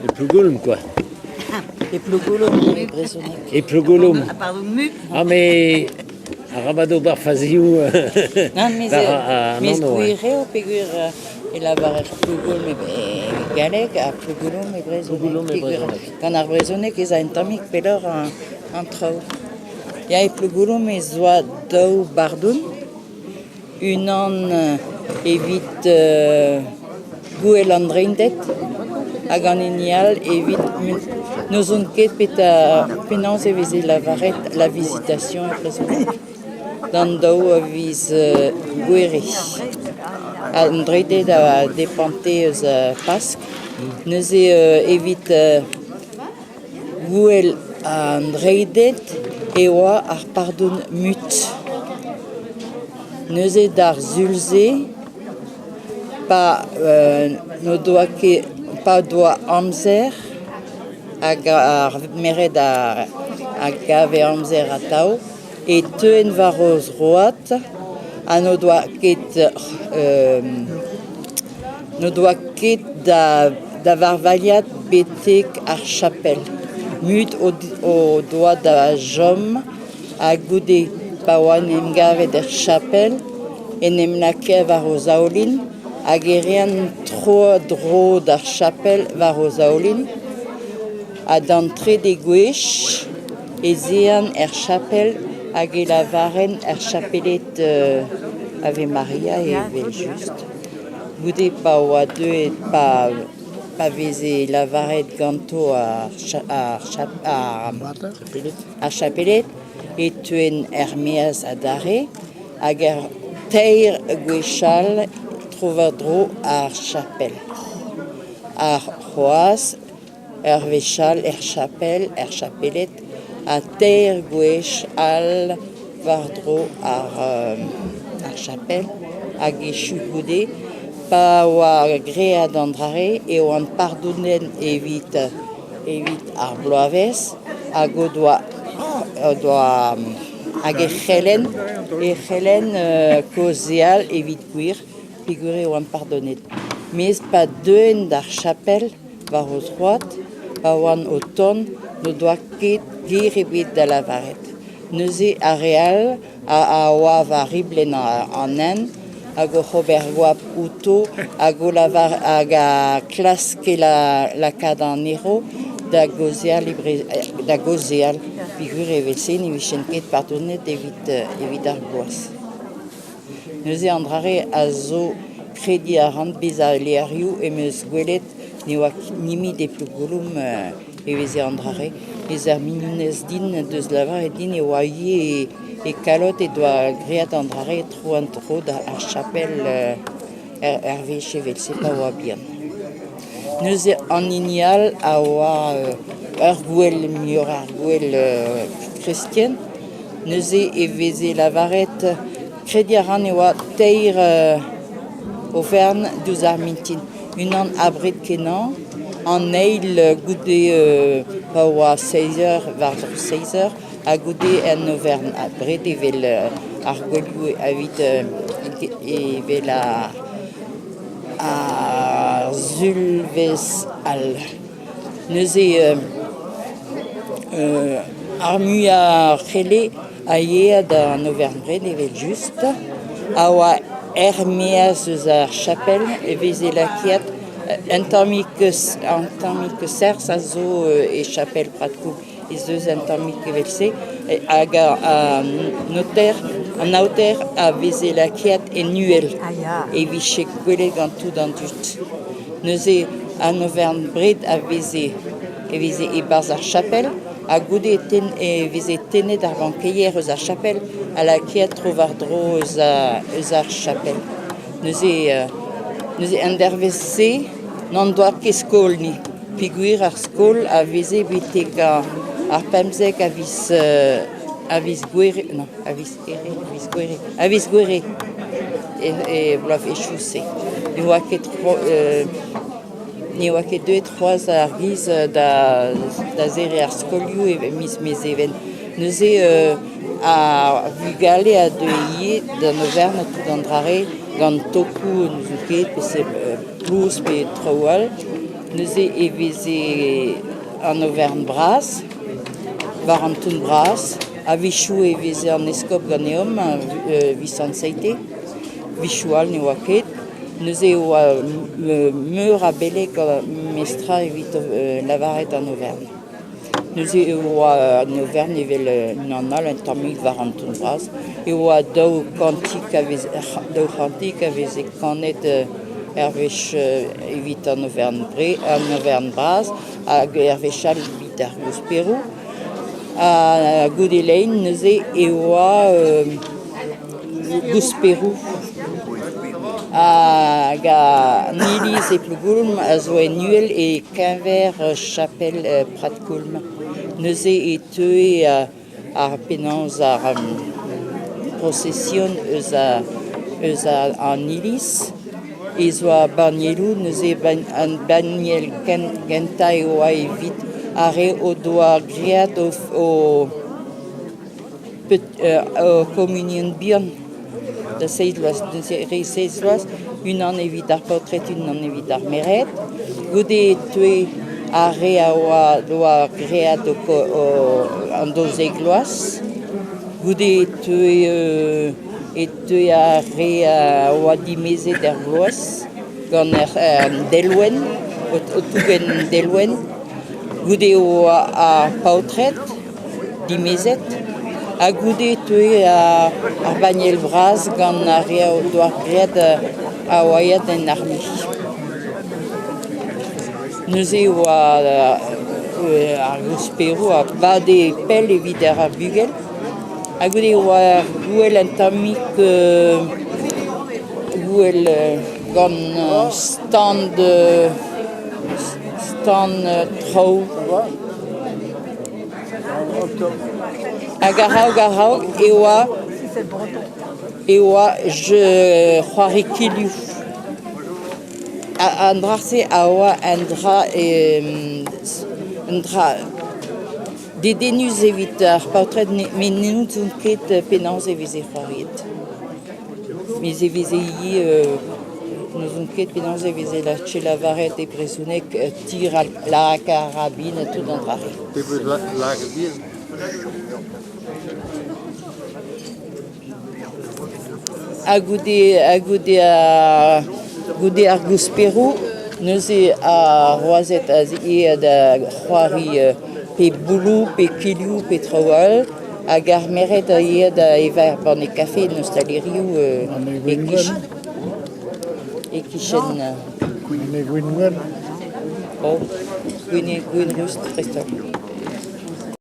E Plougoulm kwa. E Plougoulm e brezhoneg. E Plougoulm. Ah, pardon, mut. Ah mais arabat ober fazioù Non, mais, war an mes anv. gwir eo peogwir e lavarer Plougoulm e galleg ha Plougoulm e brezhoneg. Plougoulm e brezhoneg. Gant ar brezhoneg ez a un tammig pelloc'h an traoù. Ya, e Plougoulm ez oa daou bardon. Unan evit gouel an Dreinded hag an hini all evit n'ouzon ket petra penaos e veze lavaret la visitation e brezhoneg d'an daou a viz Gouere. An Dreinded a depante eus Pask. Neuze evit Gouel an Dreided e oa ar pardon mut. Neuze d'ar Sul-se, pa n'o doa ket pa doa amzer hag ar merc'hed a gave amzer atav e teuent war o zroad ha n'o doa ket N'o doa ket da varvailhat betek ar chapel. Mut o doa da chom ha goude pa oa en em gavet er chapel en em lakae war o zaoulin hag e reent tro-dro d'ar chapel war o zaoulin ha d'an trede gwech ez eant er chapel hag e lavarent er chapeled Ave Maria evel-just. Goude pa oa deuet pa veze lavaret ganto ar chapeled e teuent er-maez adarre hag er teir gwech all tro-war-dro ar chapel. Ha c'hoazh Ur wech all er chapel, er chapeled, ha teir gwech all war-dro ar chapel hag echu goude. Pa oa graet an dra-se e oan pardonet evit evit ar bloavezh hag o doa o doa hag e c'hellen e c'hellen kaozeal evit gwir peogwir e oan pardonet. Mes pa deuen d'ar chapel war o zroad, pa oant o tont, n'o doa ket ger ebet da lavaret. Neuze ar re all a oa war riblenn an hent hag oc'h ober goap outo hag o lavar hag a klaske lakaat anezho da gaozeal da gaozeal peogwir evel-se ne vijent ket pardonet evit ar bloaz. Neuze an dra-se a zo krediñ a ran bezañ levrioù em eus gwelet ne oa nemet e Plougoulm e veze an dra-se. Mes ar mignonez din deus lavaret din e oa ivez e Kalod he doa graet an dra-se tro-an-tro d'ar chapel er wech evel-se pa oa bihan. Neuze an hini all a oa ur gouel muioc'h ar gouel kristen. Neuze e veze lavaret krediñ a ran e oa teir oferenn diouzh ar mintin. Unan abred-kenañ, an eil goude pa oa seizh eur, war-dro seizh eur, ha goude en oferenn abred evel ar gouelioù evit evel ar sulvezh all. Neuze ar muiañ c'helle a yea d'an overenn-bred evel-just, a oa er-maez eus ar chapel e veze lakaet un tammig un tammig serzh a zo e chapel Pratkoù ez eus un tammig evel-se hag an noter an aoter a veze lakaet en uhel e vije gwelet gant tout an dud. Neuze an overenn-bred a veze e veze e-barzh ar chapel ha goude e veze tennet ar bankeier eus ar chapel ha lakaet tro-war-dro eus eus ar chapel. Neuze neuze an dervezh-se n'hon doa ket skol-ni peogwir ar skol a veze betek ar pemzek a viz a viz Gouere non a viz Here a viz Gouere a viz Gouere e bloavezhioù-se. Ne oa ket ne oa ket deuet c'hoazh ar giz da serriñ ar skolioù e miz Mezheven. Neuze ar vugale a deue ivez d'an overenn ha tout an dra-se gant tokoù n'ouzon ket pe plouz pe traoù all. Neuze e veze an oferenn bras, war an ton bras. A-wechoù e veze an eskob ganeomp, Visant Seite. A-wechoù all ne oa ket. Neuze e oa meur a beleg memestra evit lavaret an oferenn. Neuze e oa an oferenn evel unan all un tammig war an ton bras. E oa daou kantik a veze daou c'hantik a veze kanet ur wech evit an oferenn an oferenn bras hag ur wech all evit ar gousperoù. Ha goude lein neuze e oa gousperoù. Hag an iliz e Plougoulm a zo en uhel e-keñver chapel Pratkoulm. Neuze e teue ar penaos ar prosesion eus eus an iliz ez oa bannieloù neuze an banniel gentañ e oa evit ar re o doa graet o Ur komunion bihan da seizh vloaz, re seizh vloaz, unan evit ar paotred, unan evit ar merc'hed. Goude e teue ar re a oa doa graet an daouzek vloaz. Goude e teue e teue ar re a oa dimezet er bloaz gant an delwenn, o tougen an delwenn. Goude e oa ar paotred. Dimezet ha goude e teue ar banniel vras gant ar re o doa graet a oa aet en arme. Neuze e oa ar gousperoù a bade pell evit ar bugel ha goude e oa ur gouel un tammig gouel gant stand stand traoù. Hag a-raok a-raok e oa e oa jeu c'hoari kilhoù. An dra-se a oa un dra un dra dedennus evit ar paotred met n'ouzon ket penaos e veze c'hoariet. Met e veze ivez n'ouzon ket penaos e veze lavaret e brezhoneg tir al karabin ha tout an dra-se. Pebezh lagad bihan. Ha goude ha goude goude ar gousperoù neuze ar wazed az ae da c'hoari pe bouloù pe kilhoù pe traoù all hag ar merc'hed a yae da evañ ur banne kafe en ostalerioù e-kichen. An egwin-wenn. Oh, gwin, gwin ruz dreist-holl.